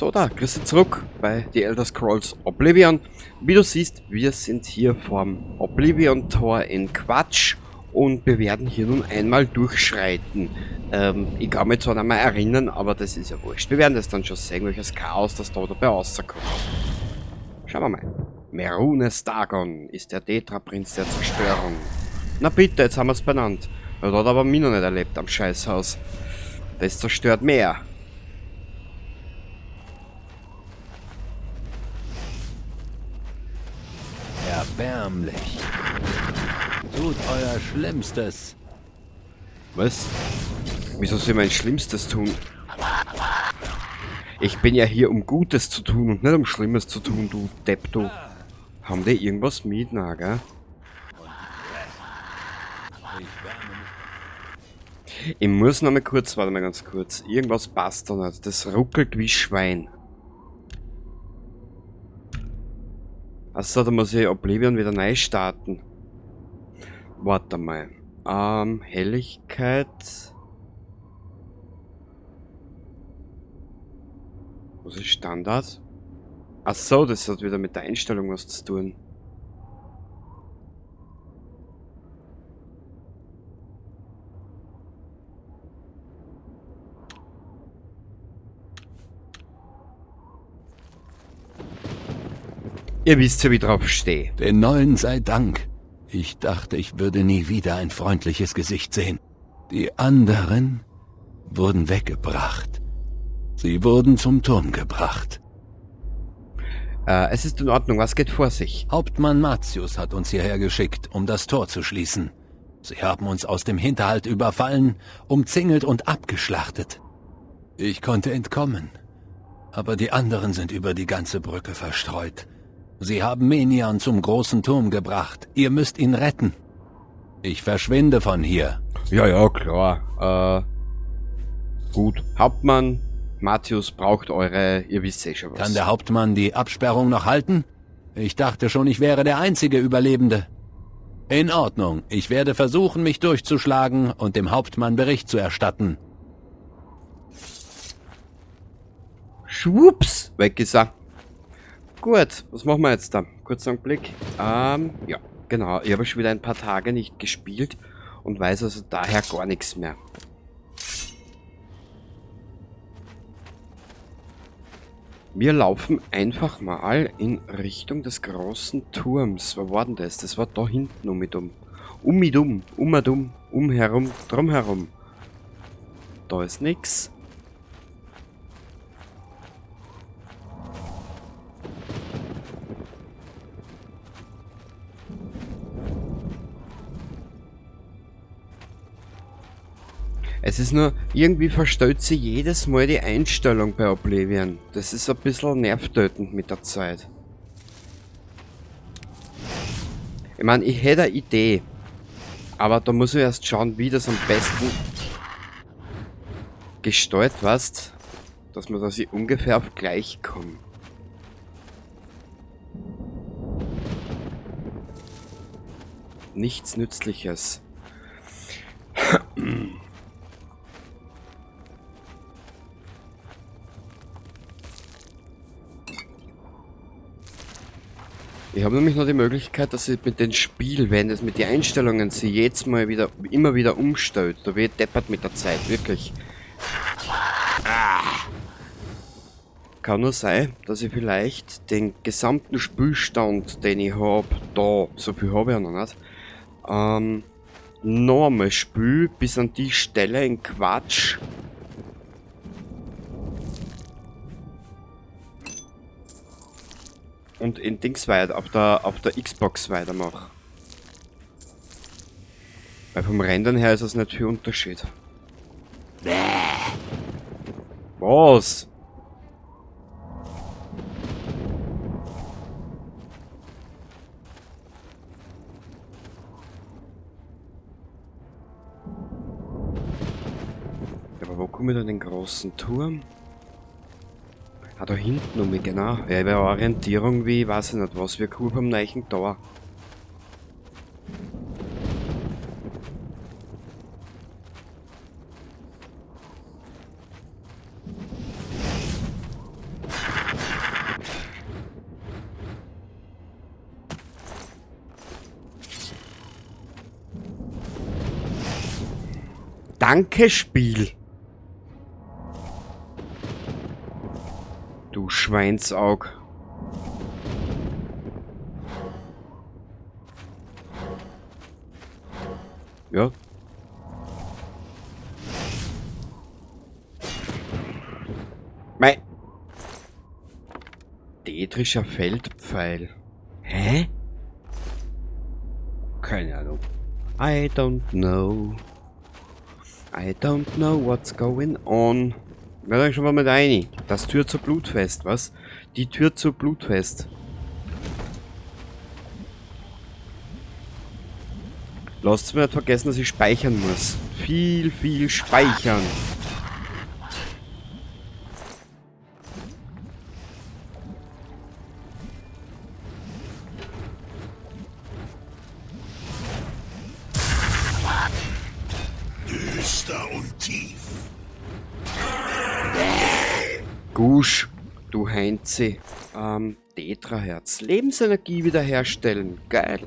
So, da, grüß dich zurück bei The Elder Scrolls Oblivion. Wie du siehst, wir sind hier vorm Oblivion Tor in Kvatch und wir werden hier nun einmal durchschreiten. Ich kann mich zwar nicht mehr erinnern, aber das ist ja wurscht. Wir werden das dann schon sehen, welches Chaos das da dabei rauskommt. Schauen wir mal. Mehrunes Dagon ist der Tetra-Prinz der Zerstörung. Na bitte, jetzt haben wir's benannt. Das hat aber mir noch nicht erlebt am Scheißhaus. Das zerstört mehr. Erbärmlich. Tut euer Schlimmstes. Was? Wieso soll ich mein Schlimmstes tun? Ich bin ja hier, um Gutes zu tun und nicht um Schlimmes zu tun, du Depp, du. Haben die irgendwas mit? Na, gell? Ich muss noch mal kurz, warte mal ganz kurz. Irgendwas passt da nicht. Das ruckelt wie Schwein. Achso, da muss ich Oblivion wieder neu starten. Warte mal. Helligkeit. Was ist Standard? Achso, das hat wieder mit der Einstellung was zu tun. Ihr wisst ja, wie ich drauf stehe. Den Neuen sei Dank. Ich dachte, ich würde nie wieder ein freundliches Gesicht sehen. Die anderen wurden weggebracht. Sie wurden zum Turm gebracht. Es ist in Ordnung. Was geht vor sich? Hauptmann Matius hat uns hierher geschickt, um das Tor zu schließen. Sie haben uns aus dem Hinterhalt überfallen, umzingelt und abgeschlachtet. Ich konnte entkommen. Aber die anderen sind über die ganze Brücke verstreut. Sie haben Menion zum großen Turm gebracht. Ihr müsst ihn retten. Ich verschwinde von hier. Ja, ja, klar. Gut. Hauptmann Matius braucht eure... Ihr wisst eh schon was. Kann der Hauptmann die Absperrung noch halten? Ich dachte schon, ich wäre der einzige Überlebende. In Ordnung. Ich werde versuchen, mich durchzuschlagen und dem Hauptmann Bericht zu erstatten. Schwupps! Weg ist er. Gut, was machen wir jetzt da? Kurzer Augenblick. Ja, genau. Ich habe schon wieder ein paar Tage nicht gespielt und weiß also daher gar nichts mehr. Wir laufen einfach mal in Richtung des großen Turms. Wo war denn das? Das war da hinten um mit um. Um mit um, um mit um, um herum, drum herum. Da ist nix. Es ist nur, irgendwie verstellt sie jedes Mal die Einstellung bei Oblivion. Das ist ein bisschen nervtötend mit der Zeit. Ich meine, ich hätte eine Idee. Aber da muss ich erst schauen, wie das am besten gesteuert wird, dass wir da sie ungefähr auf gleich kommen. Nichts Nützliches. Ich habe nämlich noch die Möglichkeit, dass ich mit dem Spiel, wenn es mit den Einstellungen sie jetzt mal wieder, immer wieder umstellt, da wird deppert mit der Zeit, wirklich. Kann nur sein, dass ich vielleicht den gesamten Spielstand, den ich hab, da, so viel hab ich ja noch nicht, noch einmal spiel bis an die Stelle in Kvatch. Und in Dings weiter, auf der Xbox weitermache. Weil vom Rendern her ist das nicht viel Unterschied. Bäh. Was? Ja, aber wo komme ich denn in den großen Turm? Ah, da hinten um mich, genau. Ja, ich habe Orientierung wie, weiß ich nicht was, wie cool vom neuen Tor. Danke, Spiel. Du Schweinsaug. Ja. Mei. Daedrischer Feldpfeil. Hä? Keine Ahnung. I don't know. I don't know what's going on. Na, dann schauen wir mal rein. Das Tür zur Blutfest, was? Die Tür zur Blutfest. Lasst mir nicht vergessen, dass ich speichern muss. Viel, viel speichern. Düster und tief. Gusch, du Heinze. Daedra-Herz. Lebensenergie wiederherstellen. Geil.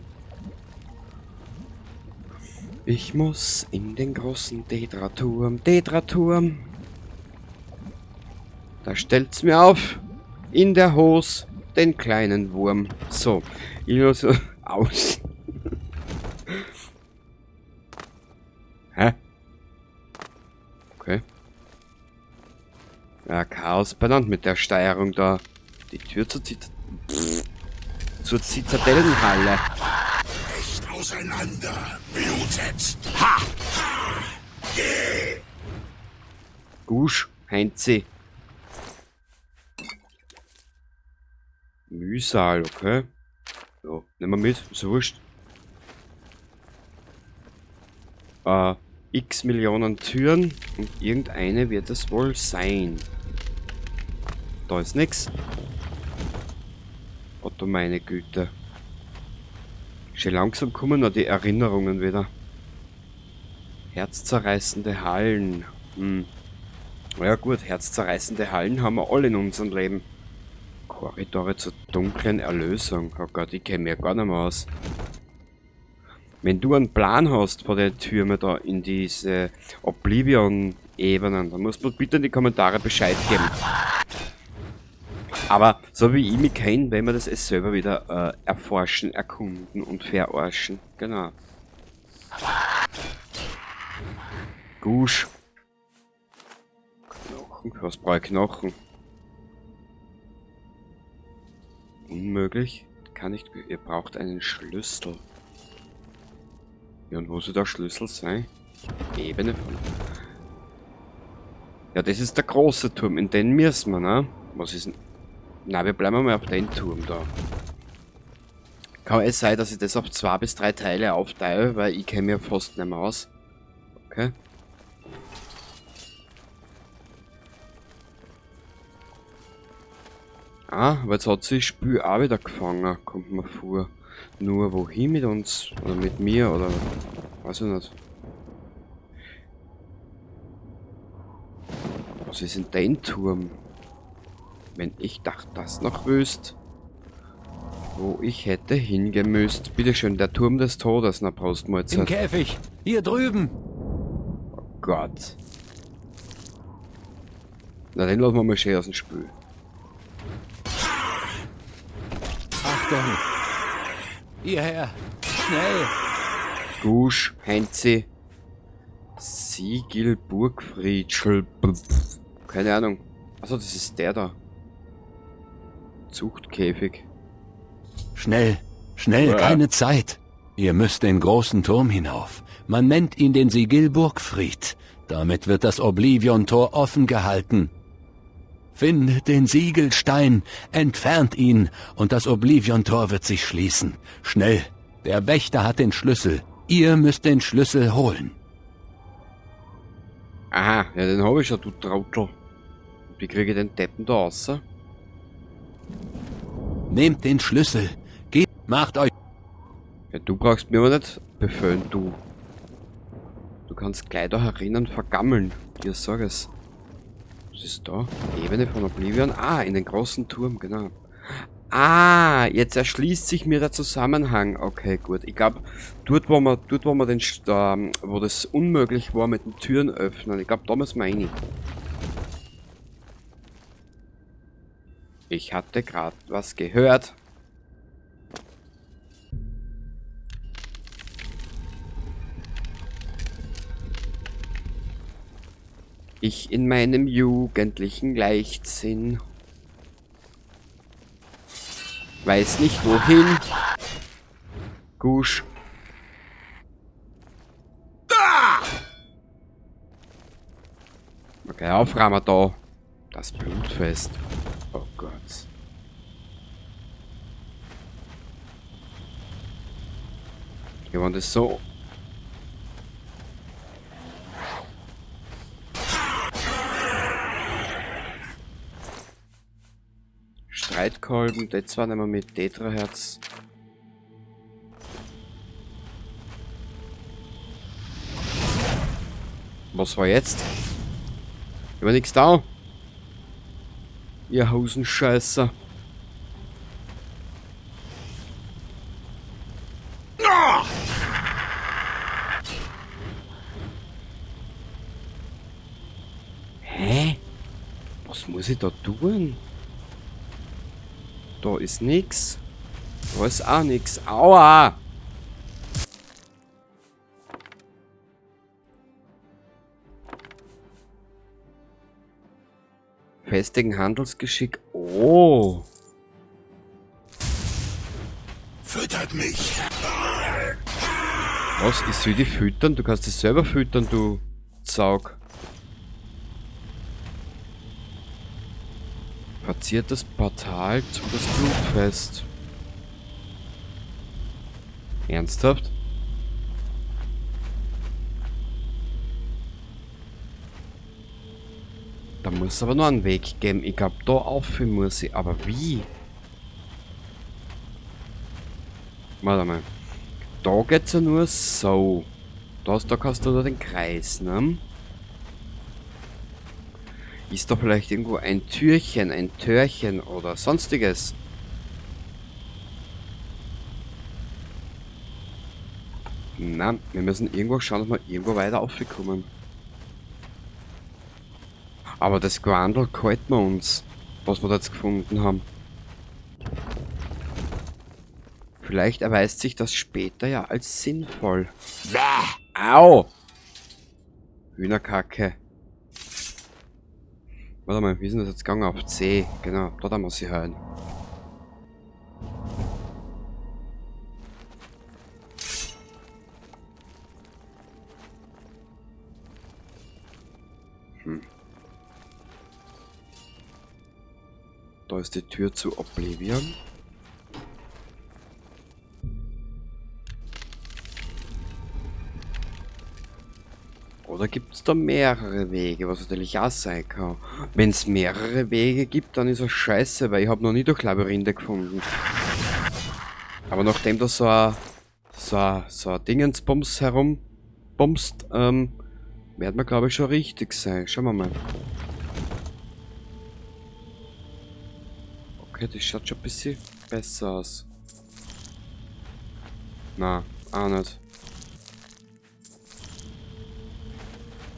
Ich muss in den großen Daedra-Turm. Daedra-Turm. Da stellt's mir auf. In der Hose den kleinen Wurm. So, ich muss aus. Hä? Okay. Ja, Chaos benannt mit der Steuerung da. Die Tür zur Zitadellenhalle. Echt auseinander, blutet. Ha! Ha! Geh! Gusch, Heinzi. Mühsal, okay. Ja, nehmen wir mit, ist ja wurscht. X Millionen Türen und irgendeine wird es wohl sein. Da ist nix. Otto, meine Güte. Schon langsam kommen noch die Erinnerungen wieder. Herzzerreißende Hallen. Ja gut, herzzerreißende Hallen haben wir alle in unserem Leben. Korridore zur dunklen Erlösung. Oh Gott, ich kenn mich ja gar nicht mehr aus. Wenn du einen Plan hast vor der Türme da in diese Oblivion-Ebenen, dann musst du bitte in die Kommentare Bescheid geben. Aber so wie ich mich kenne, werden wir das eh selber wieder erforschen, erkunden und verarschen. Genau. Gusch. Knochen. Was brauche ich Knochen? Unmöglich. Kann nicht. Ihr braucht einen Schlüssel. Ja, und wo soll der Schlüssel sein? Ebene von. Ja, das ist der große Turm, in den müssen wir, ne? Was ist denn? Na, wir bleiben mal auf den Turm da. Kann es sein, dass ich das auf 2 bis 3 Teile aufteile, weil ich kenne mir fast nicht mehr aus. Okay. Ah, aber jetzt hat sich das Spiel auch wieder gefangen, kommt mir vor. Nur wohin mit uns? Oder mit mir? Oder weiß ich nicht. Was ist denn dein Turm? Wenn ich dachte, das noch wüsst, wo ich hätte hingemüsst. Bitteschön, der Turm des Todes. Na, Prost, Mahlzeit. Im Käfig, hier drüben. Oh Gott. Na, den lassen wir mal schön aus dem Spiel. Achtung! Hierher! Schnell! Gusch, Heinzi, Siegel, Burgfried, keine Ahnung. Achso, das ist der da. Zuchtkäfig. Schnell, schnell, Uah. keine Zeit. Ihr müsst den großen Turm hinauf. Man nennt ihn den Sigil Burgfried. Damit wird das Oblivion-Tor offen gehalten. Findet den Siegelstein, entfernt ihn und das Oblivion-Tor wird sich schließen. Schnell, der Wächter hat den Schlüssel. Ihr müsst den Schlüssel holen. Aha, ja, den hab ich schon, du Trottel. Wie kriege ich den Deppen da raus? Nehmt den Schlüssel. Geht, macht euch... Ja, du brauchst mir aber nicht befehlen, du. Du kannst gleich da herinnen vergammeln. Dir sag es. Was ist da? Ebene von Oblivion. Ah, in den großen Turm, genau. Ah, jetzt erschließt sich mir der Zusammenhang. Okay, gut. Ich glaube, dort, wo wir, dort, wo wir den, wo das unmöglich war mit den Türen öffnen, ich glaube, da müssen wir rein. Ich hatte gerade was gehört. Ich in meinem jugendlichen Leichtsinn. Weiß nicht wohin. Gusch. Okay, aufräumen da. Das Blutfest. Oh Gott. Wir wollen das so. Streitkolben, das zwar nehmen wir mit Tetraherz. Was war jetzt? Ich war nix da. Ihr Hosenscheißer. Hä? Was muss ich da tun? Da ist nix. Da ist auch nix. Aua! Festigen Handelsgeschick. Oh! Füttert mich! Was? Ich soll dich füttern? Du kannst dich selber füttern, du Saug. Verziertes Portal zu das Blutfest. Ernsthaft? Da muss es aber noch einen Weg geben. Ich glaub, da auf muss ich. Aber wie? Warte mal. Da geht's ja nur so. Da kannst du nur den Kreis, ne? Ist da vielleicht irgendwo ein Türchen, ein Törchen oder sonstiges? Na, wir müssen irgendwo schauen, dass wir irgendwo weiter aufkommen. Aber das Gewandel halten wir uns, was wir da jetzt gefunden haben. Vielleicht erweist sich das später ja als sinnvoll. Bäh. Au! Hühnerkacke. Warte mal, wie ist denn das jetzt gegangen? Auf C. Genau, da muss ich hören. Da ist die Tür zu Oblivion. Oder gibt's da mehrere Wege, was natürlich auch sein kann. Wenn's mehrere Wege gibt, dann ist das scheiße, weil ich hab noch nie durch Labyrinthe gefunden. Aber nachdem da so ein Dingensbums herumbumst, werden wir, glaub ich, schon richtig sein. Schauen wir mal. Okay, das schaut schon ein bisschen besser aus. Na, auch nicht.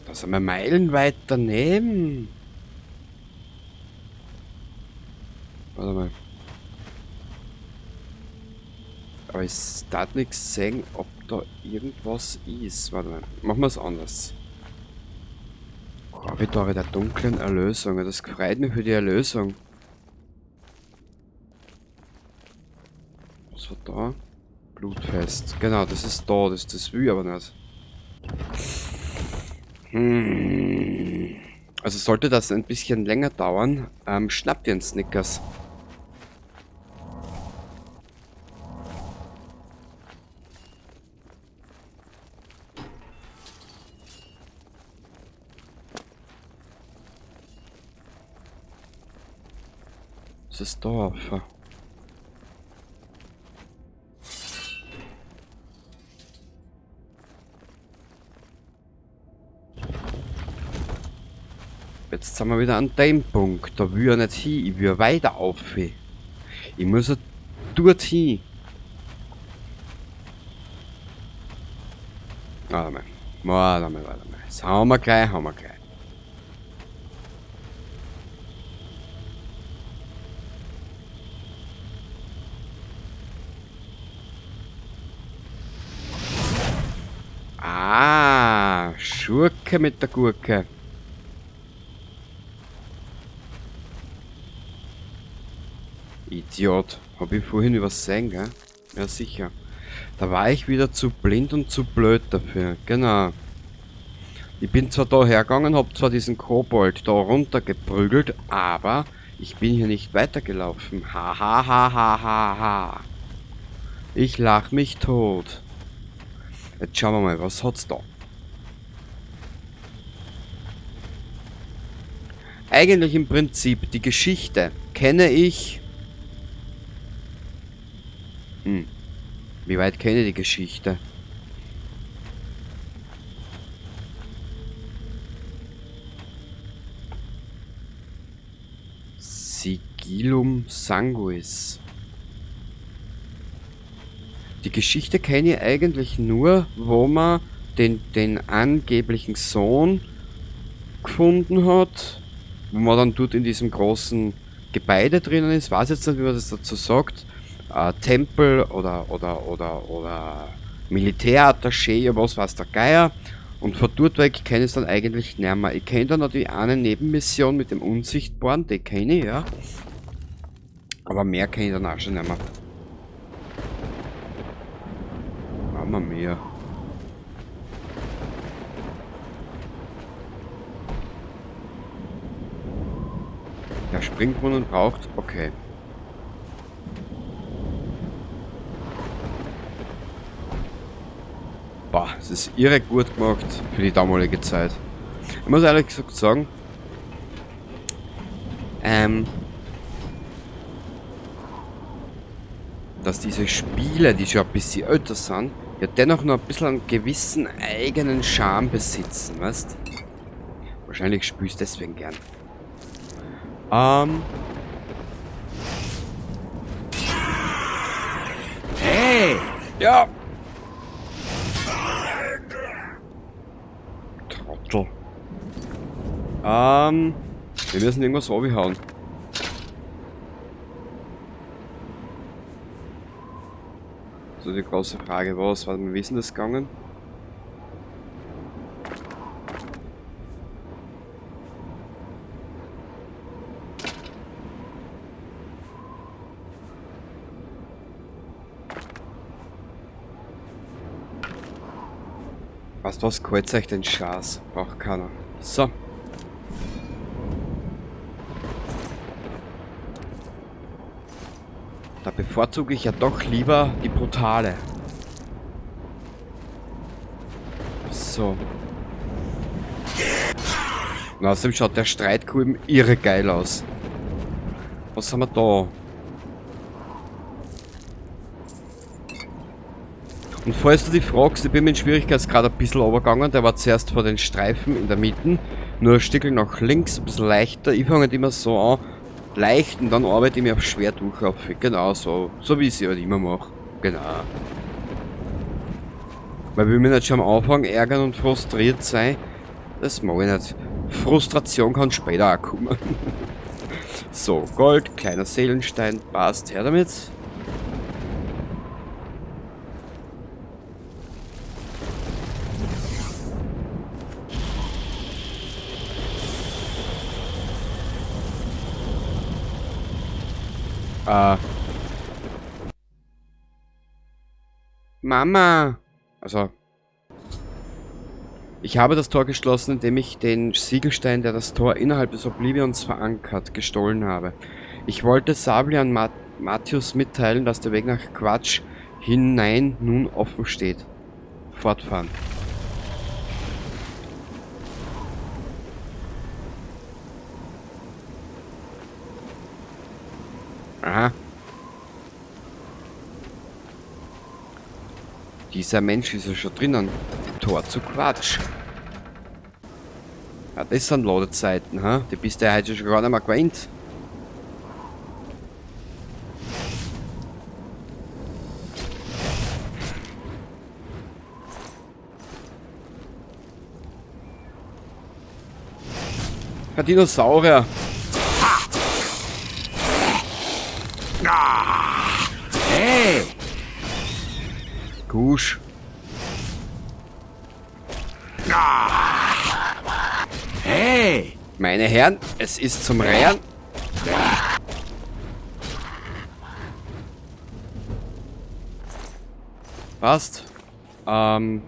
Da sind wir meilenweit daneben. Warte mal. Aber ich darf nichts sehen, ob da irgendwas ist. Warte mal. Machen wir's anders. Korridore der dunklen Erlösung. Ja, das freut mich für die Erlösung. Was war da? Blutfest. Genau, das ist da. Das will ich aber nicht. Also sollte das ein bisschen länger dauern, schnapp dir einen Snickers. Was ist da auf? Jetzt sind wir wieder an dem Punkt. Da will ich ja nicht hin. Ich will ja weiter auf. Ich Ich muss ja dorthin. Warte mal. Warte mal, warte mal. Das haben wir gleich, haben wir gleich. Ah, Schurke mit der Gurke. Idiot. Hab ich vorhin übersehen, gell? Ja, sicher. Da war ich wieder zu blind und zu blöd dafür. Genau. Ich bin zwar da hergegangen, hab zwar diesen Kobold da runtergeprügelt, aber ich bin hier nicht weitergelaufen. Ha, ha, ha, ha, ha, ha. Ich lach mich tot. Jetzt schauen wir mal, was hat's da? Eigentlich im Prinzip die Geschichte kenne ich. Wie weit kenne ich die Geschichte? Sigillum Sanguis. Die Geschichte kenne ich eigentlich nur, wo man den angeblichen Sohn gefunden hat, wo man dann dort in diesem großen Gebäude drinnen ist. Weiß jetzt nicht, wie man das dazu sagt. Tempel oder Militärattaché, was weiß der Geier. Und von dort weg kenne ich es dann eigentlich nicht mehr. Ich kenne dann natürlich eine Nebenmission mit dem Unsichtbaren, die kenne ich, ja. Aber mehr kenne ich dann auch schon nicht mehr. Mamma mia. Der Springbrunnen braucht... Okay. Boah, es ist irre gut gemacht für die damalige Zeit. Ich muss ehrlich gesagt sagen, dass diese Spiele, die schon ein bisschen älter sind, ja dennoch noch ein bisschen einen gewissen eigenen Charme besitzen, weißt? Wahrscheinlich spielst du deswegen gern. Hey! Ja! Trottel. Wir müssen irgendwas runterhauen. So, die große Frage, was? Warte mal, wie ist denn das gegangen? Weißt du was? Kreuzt euch den Schaß. Braucht keiner. So. Da bevorzuge ich ja doch lieber die brutale. So. Und außerdem schaut der Streitkolben irre geil aus. Was haben wir da? Und falls du dich fragst, ich bin mit dem Schwierigkeitsgrad ein bisschen runtergegangen. Der war zuerst vor den Streifen in der Mitte. Nur ein Stückchen nach links, ein bisschen leichter. Ich fange halt immer so an, leicht, und dann arbeite ich mich auf schwer durch. Auf. Genau so. So wie ich es halt immer mache. Genau. Weil will mich nicht schon am Anfang ärgern und frustriert sein. Das mag ich nicht. Frustration kann später auch kommen. So, Gold, kleiner Seelenstein, passt, her damit. Mama! Also. Ich habe das Tor geschlossen, indem ich den Siegelstein, der das Tor innerhalb des Oblivions verankert, gestohlen habe. Ich wollte Sablian Mathius mitteilen, dass der Weg nach Kvatch hinein nun offen steht. Fortfahren. Aha. Dieser Mensch ist ja schon drinnen. Tor zu Kvatch. Ja, das sind Ladezeiten, ha? Die bist du ja heute schon gar nicht mehr gewöhnt. Herr Dinosaurier. Hey! Gusch. Hey! Meine Herren, es ist zum Rehren. Passt. Nehmen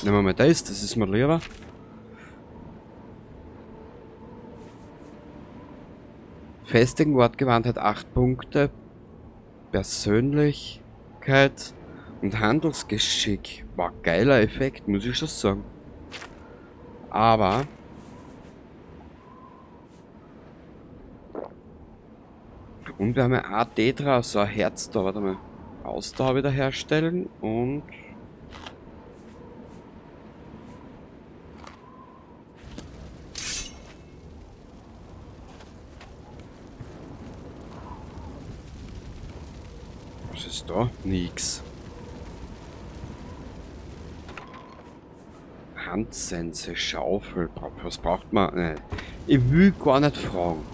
wir mal das, das ist mir lieber. Festigen Wortgewandtheit 8 Punkte. Persönlichkeit und Handelsgeschick. War geiler Effekt, muss ich schon sagen. Aber und wir haben ja auch Daedra, so ein Herz da, warte mal. Ausdauer wiederherstellen und was ist da? Nix. Handsense, Schaufel, was braucht man? Nein. Ich will gar nicht fragen.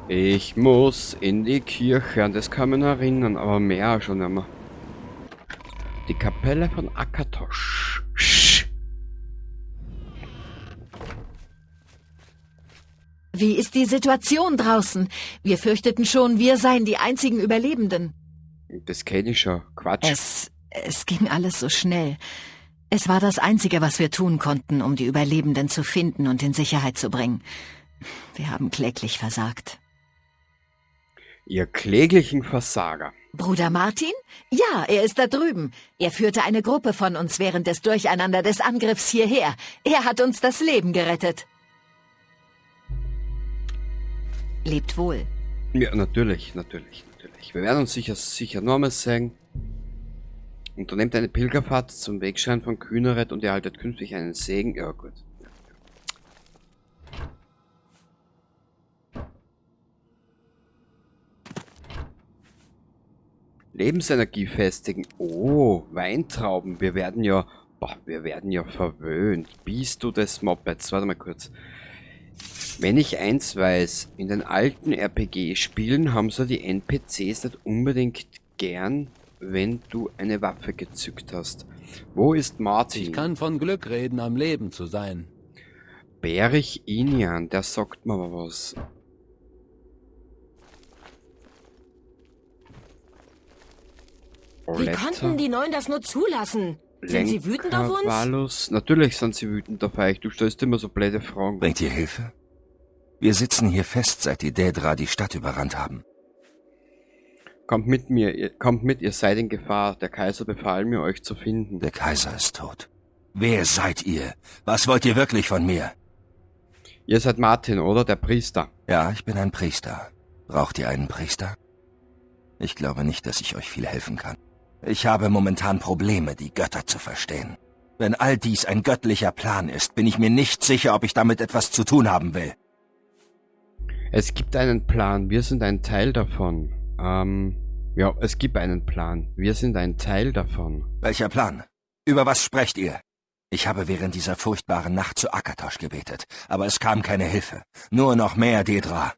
Ich muss in die Kirche, an das kann man erinnern, aber mehr schon nicht mehr. Die Kapelle von Akatosh. Wie ist die Situation draußen? Wir fürchteten schon, wir seien die einzigen Überlebenden. Das kenn ich schon. Quatsch. Es ging alles so schnell. Es war das Einzige, was wir tun konnten, um die Überlebenden zu finden und in Sicherheit zu bringen. Wir haben kläglich versagt. Ihr kläglichen Versager. Bruder Martin? Ja, er ist da drüben. Er führte eine Gruppe von uns während des Durcheinander des Angriffs hierher. Er hat uns das Leben gerettet. Lebt wohl. Ja, natürlich, natürlich, natürlich. Wir werden uns sicher nochmal sehen. Unternehmt eine Pilgerfahrt zum Wegschein von Kynareth und erhaltet künftig einen Segen. Ja, gut. Lebensenergie festigen. Oh, Weintrauben. Wir werden ja, boah, wir werden ja verwöhnt. Bist du des Mopeds? Warte mal kurz. Wenn ich eins weiß, in den alten R P G-Spielen haben so die N P Cs nicht unbedingt gern, wenn du eine Waffe gezückt hast. Wo ist Martin? Ich kann von Glück reden, am Leben zu sein. Berich Inian, der sagt mir aber was. Wie Oletta. konnten die Neuen das nur zulassen? Sind sie wütend auf uns? Lenkervalus. Natürlich sind sie wütend auf euch. Du stellst immer so blöde Fragen. Bringt ihr Hilfe? Wir sitzen hier fest, seit die Daedra die Stadt überrannt haben. Kommt mit mir, ihr, kommt mit, ihr seid in Gefahr. Der Kaiser befahl mir, euch zu finden. Der Kaiser ist tot. Wer seid ihr? Was wollt ihr wirklich von mir? Ihr seid Martin, oder? Der Priester. Ja, ich bin ein Priester. Braucht ihr einen Priester? Ich glaube nicht, dass ich euch viel helfen kann. Ich habe momentan Probleme, die Götter zu verstehen. Wenn all dies ein göttlicher Plan ist, bin ich mir nicht sicher, ob ich damit etwas zu tun haben will. Es gibt einen Plan, wir sind ein Teil davon. Ja, es gibt einen Plan. Wir sind ein Teil davon. Welcher Plan? Über was sprecht ihr? Ich habe während dieser furchtbaren Nacht zu Akatosh gebetet, aber es kam keine Hilfe. Nur noch mehr Daedra.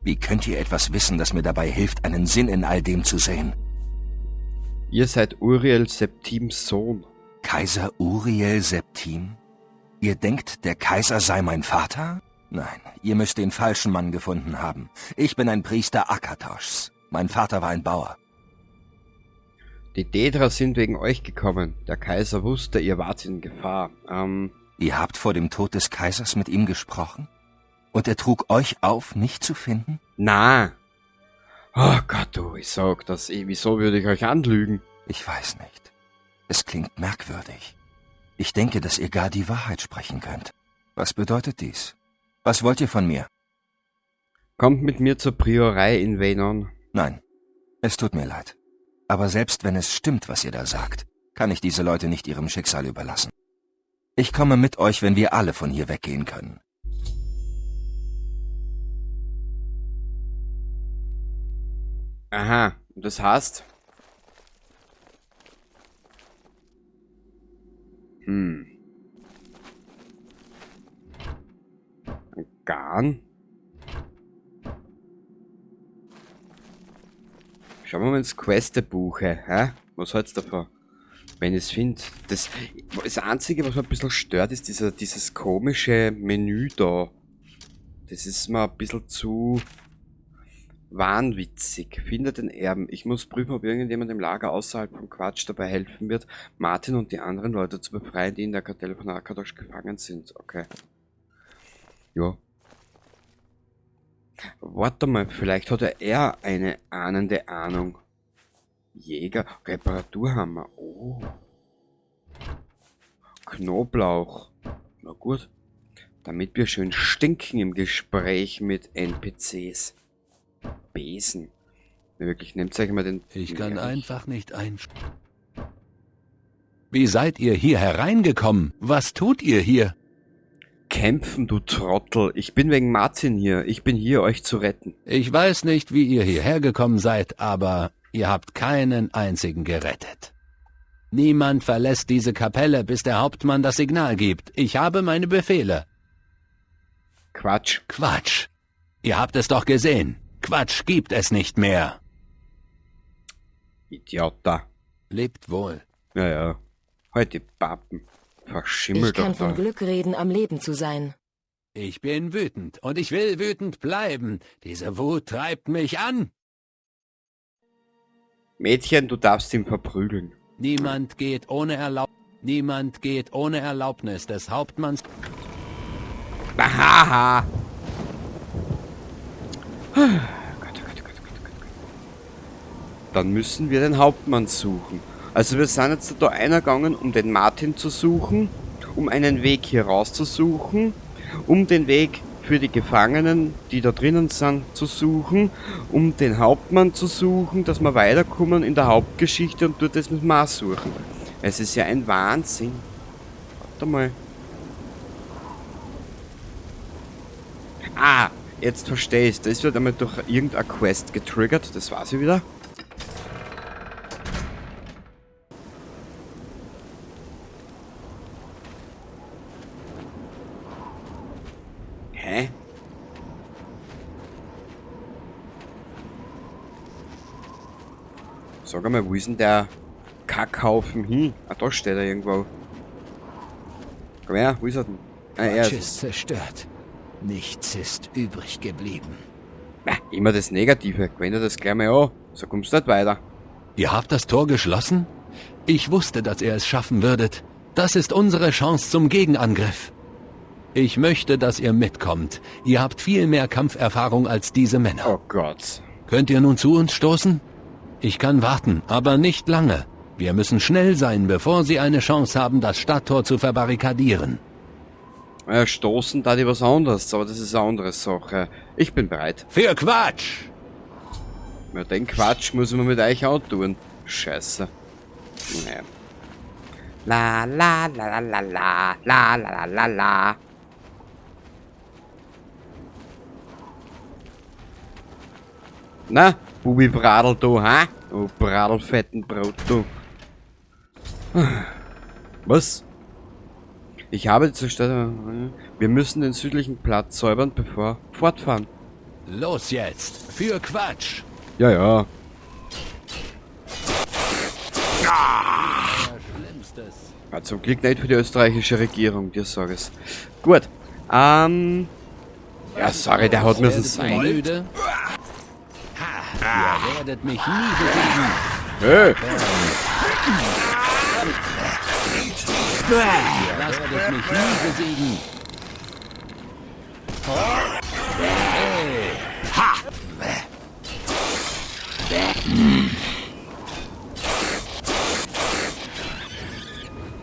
Wie könnt ihr etwas wissen, das mir dabei hilft, einen Sinn in all dem zu sehen? Ihr seid Uriel Septims Sohn. Kaiser Uriel Septim? Ihr denkt, der Kaiser sei mein Vater? Nein, ihr müsst den falschen Mann gefunden haben. Ich bin ein Priester Akatoshs. Mein Vater war ein Bauer. Die Daedra sind wegen euch gekommen. Der Kaiser wusste, ihr wart in Gefahr. Ihr habt vor dem Tod des Kaisers mit ihm gesprochen? Und er trug euch auf, mich zu finden? Na. Oh Gott, du, ich sag das. Wieso würde ich euch anlügen? Ich weiß nicht. Es klingt merkwürdig. Ich denke, dass ihr gar die Wahrheit sprechen könnt. Was bedeutet dies? Was wollt ihr von mir? Kommt mit mir zur Priorei in Venon. Nein, es tut mir leid. Aber selbst wenn es stimmt, was ihr da sagt, kann ich diese Leute nicht ihrem Schicksal überlassen. Ich komme mit euch, wenn wir alle von hier weggehen können. Aha, und das heißt... Ein Garn. Schauen wir mal ins Questebuch, hä? Was hältst du davon? Wenn ich es finde. Das Einzige, was mir ein bisschen stört, ist dieses komische Menü da. Das ist mir ein bisschen zu wahnwitzig. Finde den Erben. Ich muss prüfen, ob irgendjemand im Lager außerhalb von Kvatch dabei helfen wird, Martin und die anderen Leute zu befreien, die in der Kartelle von Akatosh gefangen sind. Okay. Ja. Warte mal, vielleicht hat er eine ahnende Ahnung. Jäger, Reparaturhammer. Oh. Knoblauch. Na gut. Damit wir schön stinken im Gespräch mit NPCs. Besen. Na wirklich, nehmt euch mal den... Ich kann einfach nicht einschlafen. Wie seid ihr hier hereingekommen? Was tut ihr hier? Kämpfen, du Trottel. Ich bin wegen Martin hier. Ich bin hier, euch zu retten. Ich weiß nicht, wie ihr hierher gekommen seid, aber ihr habt keinen einzigen gerettet. Niemand verlässt diese Kapelle, bis der Hauptmann das Signal gibt. Ich habe meine Befehle. Quatsch. Quatsch. Ihr habt es doch gesehen. Quatsch gibt es nicht mehr. Idiota. Lebt wohl. Ja, ja. Heute Pappen. Verschimmelt Ich kann doch da. von Glück reden, am Leben zu sein. Ich bin wütend und ich will wütend bleiben. Diese Wut treibt mich an. Mädchen, du darfst ihn verprügeln. Niemand geht ohne Erlaubnis des Hauptmanns. Haha. Gott, oh Gott, oh Gott, oh Gott, oh Gott. Dann müssen wir den Hauptmann suchen. Also wir sind jetzt da eingegangen, um den Martin zu suchen, um einen Weg hier rauszusuchen, um den Weg für die Gefangenen, die da drinnen sind, zu suchen, um den Hauptmann zu suchen, dass wir weiterkommen in der Hauptgeschichte und dort das müssen wir auch suchen. Es ist ja ein Wahnsinn. Warte mal. Ah, jetzt verstehe ich's. Das wird einmal durch irgendeine Quest getriggert, das weiß ich wieder. Hä? Sag einmal, wo ist denn der Kackhaufen hin? Ah, da steht er irgendwo. Komm her, wo ist er denn? Ah, er Quatsch ist ist zerstört. Nichts ist übrig geblieben. Na, immer das Negative. Gewöhne das gleich mal an. So kommst du nicht weiter. Ihr habt das Tor geschlossen? Ich wusste, dass ihr es schaffen würdet. Das ist unsere Chance zum Gegenangriff. Ich möchte, dass ihr mitkommt. Ihr habt viel mehr Kampferfahrung als diese Männer. Oh Gott. Könnt ihr nun zu uns stoßen? Ich kann warten, aber nicht lange. Wir müssen schnell sein, bevor sie eine Chance haben, das Stadttor zu verbarrikadieren. Ja, stoßen da die was anderes, aber das ist eine andere Sache. Ich bin bereit. Für Quatsch! Ja, den Quatsch muss man mit euch auch tun. Scheiße. Naja. La la la la la la la la la la. Na, Bubi Bradl, du, ha? Du Bradelfetten Brot, du. Was? Ich habe zur Stadt. Wir müssen den südlichen Platz säubern, bevor fortfahren. Los jetzt! Für Quatsch! Ja, ja. Ja, zum Glück nicht für die österreichische Regierung, dir sag ich's. Gut. Ja, sorry, der hat müssen sein. Müde? Ha, ihr werdet mich nie besiegen. Hey. Ihr werdet mich nie besiegen. Hey. Ha.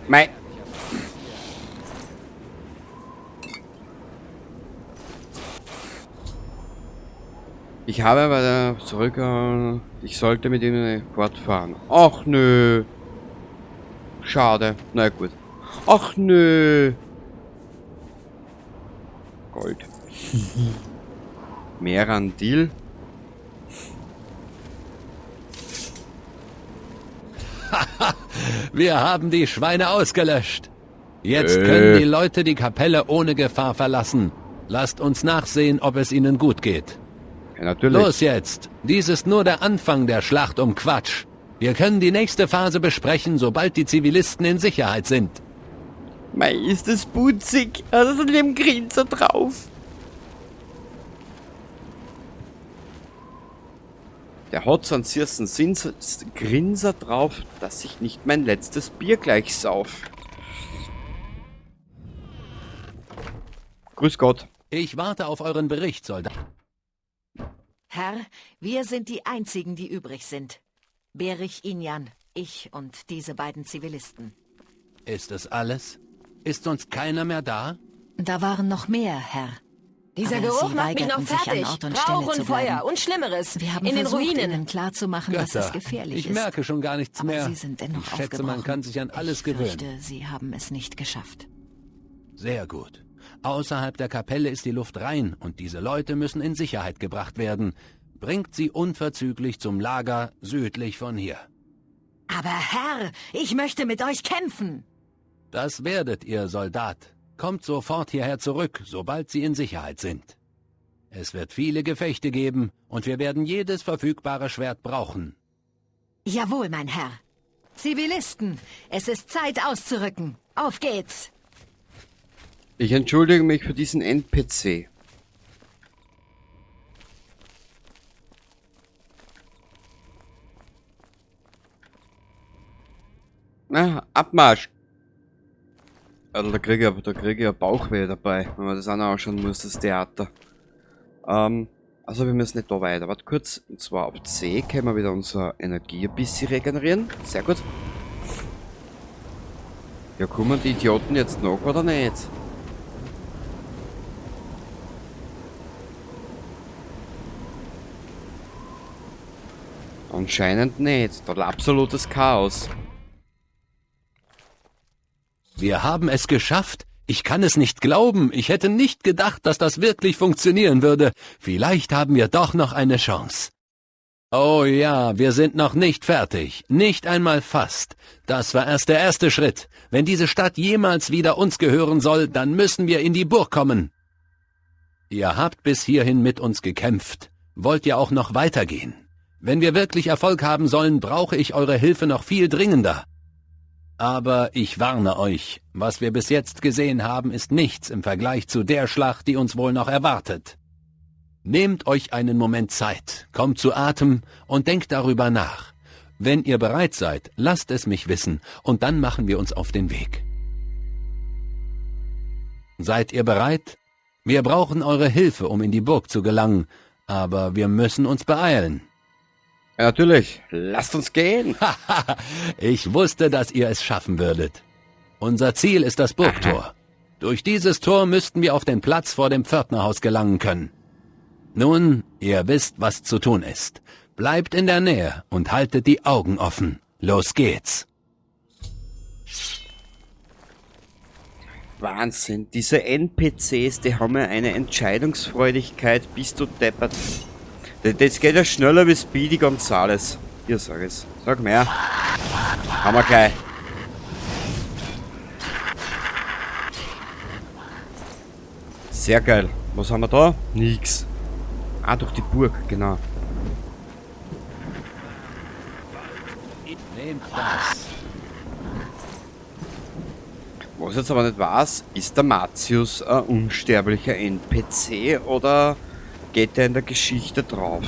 Mei. Ich habe aber zurück. Ich sollte mit ihm fortfahren. Ach nö. Schade. Na gut. Ach nö. Gold. Merandil. Wir haben die Schweine ausgelöscht. Jetzt können die Leute die Kapelle ohne Gefahr verlassen. Lasst uns nachsehen, ob es ihnen gut geht. Ja, natürlich. Los jetzt! Dies ist nur der Anfang der Schlacht um Quatsch. Wir können die nächste Phase besprechen, sobald die Zivilisten in Sicherheit sind. Mei, ist das putzig. Da ist ein lieben Grinser drauf. Der hat so einen süßen Grinser drauf, dass ich nicht mein letztes Bier gleich sauf. Grüß Gott. Ich warte auf euren Bericht, Soldat. Herr, wir sind die einzigen, die übrig sind. Berich Injan, ich und diese beiden Zivilisten. Ist es alles? Ist sonst keiner mehr da? Da waren noch mehr, Herr. Dieser Aber Geruch sie macht mich noch weigerten sich, an fertig. Ort und Rauch Stelle und zu bleiben. Feuer und Schlimmeres. Wir haben in den versucht, Ruinen. ihnen klarzumachen, dass es gefährlich ich ist. merke schon gar nichts Aber mehr. sie sind dennoch Ich schätze, man aufgebrochen. kann sich an alles Ich gewöhnen. fürchte, sie haben es nicht geschafft. Sehr gut. Außerhalb der Kapelle ist die Luft rein und diese Leute müssen in Sicherheit gebracht werden. Bringt sie unverzüglich zum Lager südlich von hier. Aber Herr, ich möchte mit euch kämpfen. Das werdet ihr, Soldat. Kommt sofort hierher zurück, sobald sie in Sicherheit sind. Es wird viele Gefechte geben und wir werden jedes verfügbare Schwert brauchen. Jawohl, mein Herr. Zivilisten, es ist Zeit auszurücken. Auf geht's. Ich entschuldige mich für diesen NPC. Na, Abmarsch. Also da kriege ich ja Bauchweh dabei, wenn man das auch noch anschauen muss, das Theater. Also wir müssen nicht da weiter. Warte kurz, und zwar auf C können wir wieder unsere Energie ein bisschen regenerieren. Sehr gut. Ja, kommen die Idioten jetzt noch oder nicht? Anscheinend nicht. Da war absolutes Chaos. Wir haben es geschafft. Ich kann es nicht glauben. Ich hätte nicht gedacht, dass das wirklich funktionieren würde. Vielleicht haben wir doch noch eine Chance. Oh ja, wir sind noch nicht fertig. Nicht einmal fast. Das war erst der erste Schritt. Wenn diese Stadt jemals wieder uns gehören soll, dann müssen wir in die Burg kommen. Ihr habt bis hierhin mit uns gekämpft. Wollt ihr auch noch weitergehen? Wenn wir wirklich Erfolg haben sollen, brauche ich eure Hilfe noch viel dringender. Aber ich warne euch, was wir bis jetzt gesehen haben, ist nichts im Vergleich zu der Schlacht, die uns wohl noch erwartet. Nehmt euch einen Moment Zeit, kommt zu Atem und denkt darüber nach. Wenn ihr bereit seid, lasst es mich wissen und dann machen wir uns auf den Weg. Seid ihr bereit? Wir brauchen eure Hilfe, um in die Burg zu gelangen, aber wir müssen uns beeilen. Ja, natürlich. Lasst uns gehen. Ich wusste, dass ihr es schaffen würdet. Unser Ziel ist das Burgtor. Durch dieses Tor müssten wir auf den Platz vor dem Pförtnerhaus gelangen können. Nun, ihr wisst, was zu tun ist. Bleibt in der Nähe und haltet die Augen offen. Los geht's. Wahnsinn. Diese NPCs, die haben ja eine Entscheidungsfreudigkeit, bist du deppert. Das geht ja schneller wie Speedy Gonzales. Hier, sag es. Sag mehr. Haben wir gleich. Sehr geil. Was haben wir da? Nix. Ah, durch die Burg, genau. Nehmt das. Was ich jetzt aber nicht weiß, ist der Martius ein unsterblicher NPC oder geht der in der Geschichte drauf?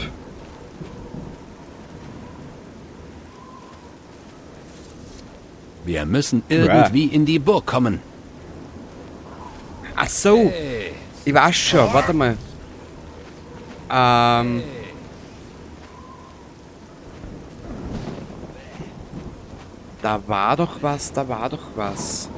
Wir müssen irgendwie in die Burg kommen. Ach so. Ich weiß schon, warte mal. Da war doch was, da war doch was.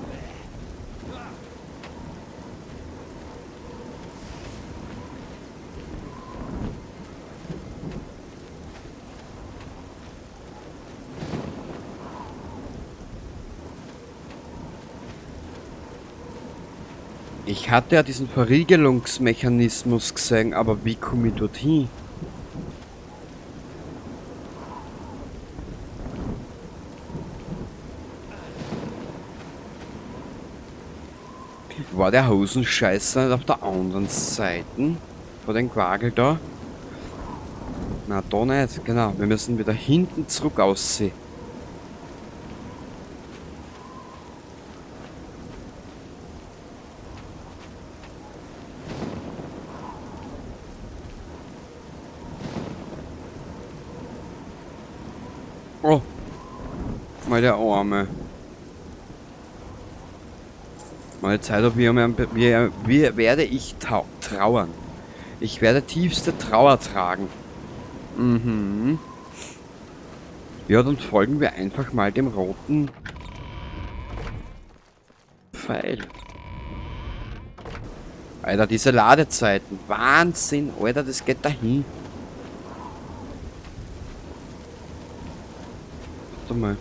Ich hatte ja diesen Verriegelungsmechanismus gesehen, aber wie komme ich dorthin? War der Hosenscheißer nicht auf der anderen Seite? Vor dem Quagel da? Na, da nicht. Genau, wir müssen wieder hinten zurück aussehen. Oh. Mal der Arme. Mal Zeit, ob wir, wie werde ich trauern. Ich werde tiefste Trauer tragen. Mhm. Ja, dann folgen wir einfach mal dem roten Pfeil. Alter, diese Ladezeiten. Wahnsinn, Alter, das geht dahin. Warte mal.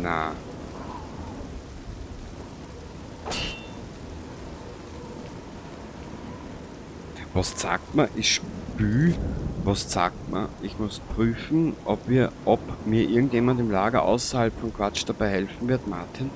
Na. Was sagt man? Ich spül. Was sagt man? Ich muss prüfen, ob mir irgendjemand im Lager außerhalb von Kvatch dabei helfen wird, Martin.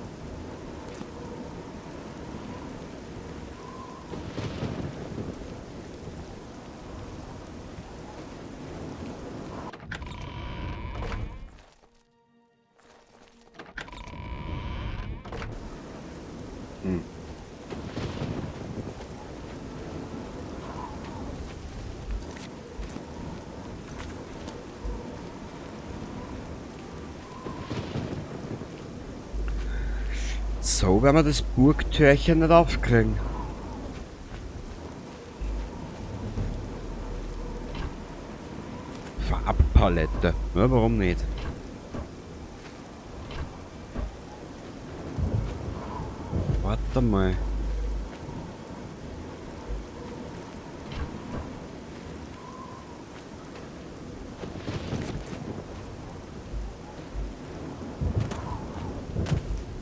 So werden wir das Burgtürchen nicht aufkriegen. Farbpalette. Ja, warum nicht? Warte mal.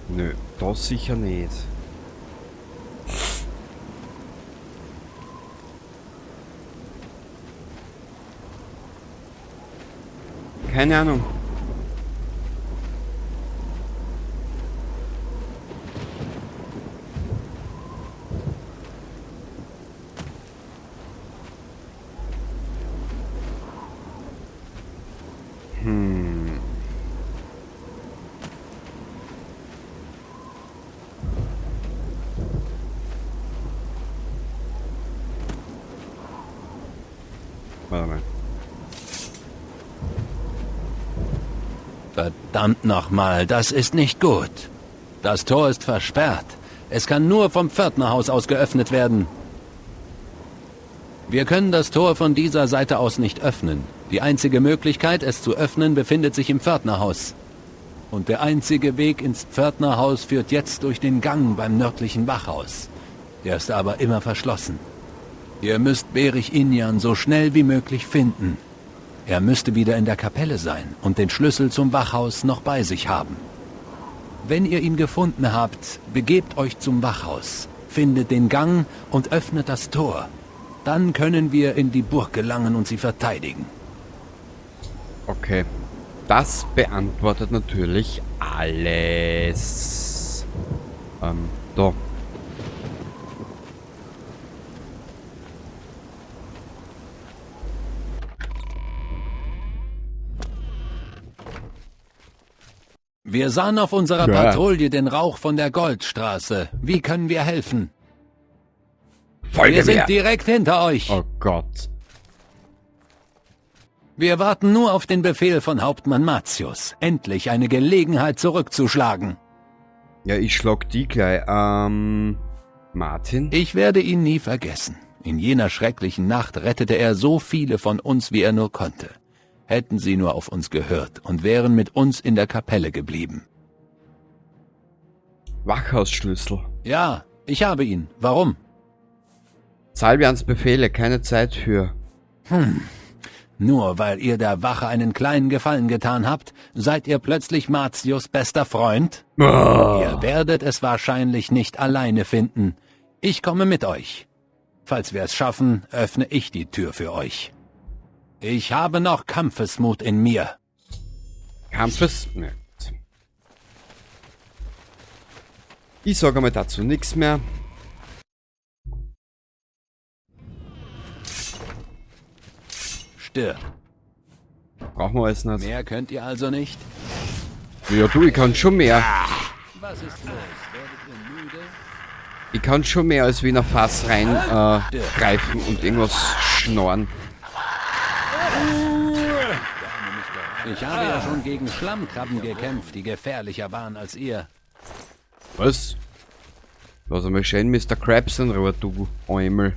Nö, das sicher nicht. Keine Ahnung. Warte mal. Verdammt nochmal, das ist nicht gut. Das Tor ist versperrt. Es kann nur vom Pförtnerhaus aus geöffnet werden. Wir können das Tor von dieser Seite aus nicht öffnen. Die einzige Möglichkeit, es zu öffnen, befindet sich im Pförtnerhaus. Und der einzige Weg ins Pförtnerhaus führt jetzt durch den Gang beim nördlichen Wachhaus. Der ist aber immer verschlossen. Ihr müsst Berich Injan so schnell wie möglich finden. Er müsste wieder in der Kapelle sein und den Schlüssel zum Wachhaus noch bei sich haben. Wenn ihr ihn gefunden habt, begebt euch zum Wachhaus, findet den Gang und öffnet das Tor. Dann können wir in die Burg gelangen und sie verteidigen. Okay, das beantwortet natürlich alles. Da. Wir sahen auf unserer Patrouille den Rauch von der Goldstraße. Wie können wir helfen? Folge Wir sind mir. direkt hinter euch. Oh Gott. Wir warten nur auf den Befehl von Hauptmann Matius. Endlich eine Gelegenheit zurückzuschlagen. Ja, ich schlag die gleich. Martin? Ich werde ihn nie vergessen. In jener schrecklichen Nacht rettete er so viele von uns, wie er nur konnte. Hätten sie nur auf uns gehört und wären mit uns in der Kapelle geblieben. Wachhausschlüssel. Ja, ich habe ihn. Warum? Salvians Befehle, keine Zeit für. Nur weil ihr der Wache einen kleinen Gefallen getan habt, seid ihr plötzlich Matius' bester Freund? Oh. Ihr werdet es wahrscheinlich nicht alleine finden. Ich komme mit euch. Falls wir es schaffen, öffne ich die Tür für euch. Ich habe noch Kampfesmut in mir. Kampfes... Ne. Ich sage mal dazu nichts mehr. Stirb. Brauchen wir alles nicht. Mehr könnt ihr also nicht? Ja, du, ich kann schon mehr. Was ist los? Werdet ihr müde? Ich kann schon mehr als wie in ein Fass rein greifen und irgendwas schnorren. Ich habe ja schon gegen Schlammkrabben gekämpft, die gefährlicher waren als ihr. Was? Lass einmal schön Mr. Krabs in Ruhe, du Eumel.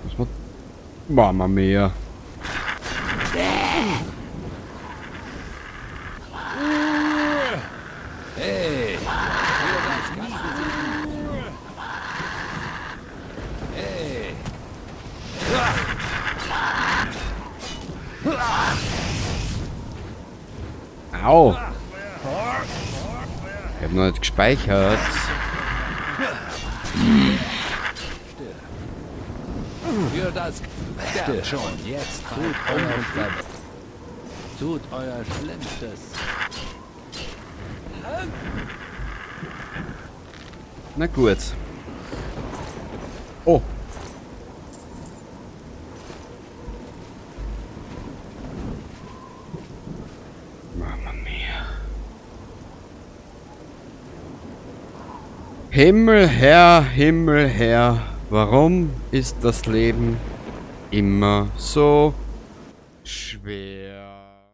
Was macht... Mama mia. Hey! Hey! Au! Ich hab noch nicht gespeichert. Für das Stirb schon. Jetzt tut euer Schlimmstes. Na gut. Oh. Mama mia. Himmel her, Himmel her. Warum ist das Leben immer so schwer?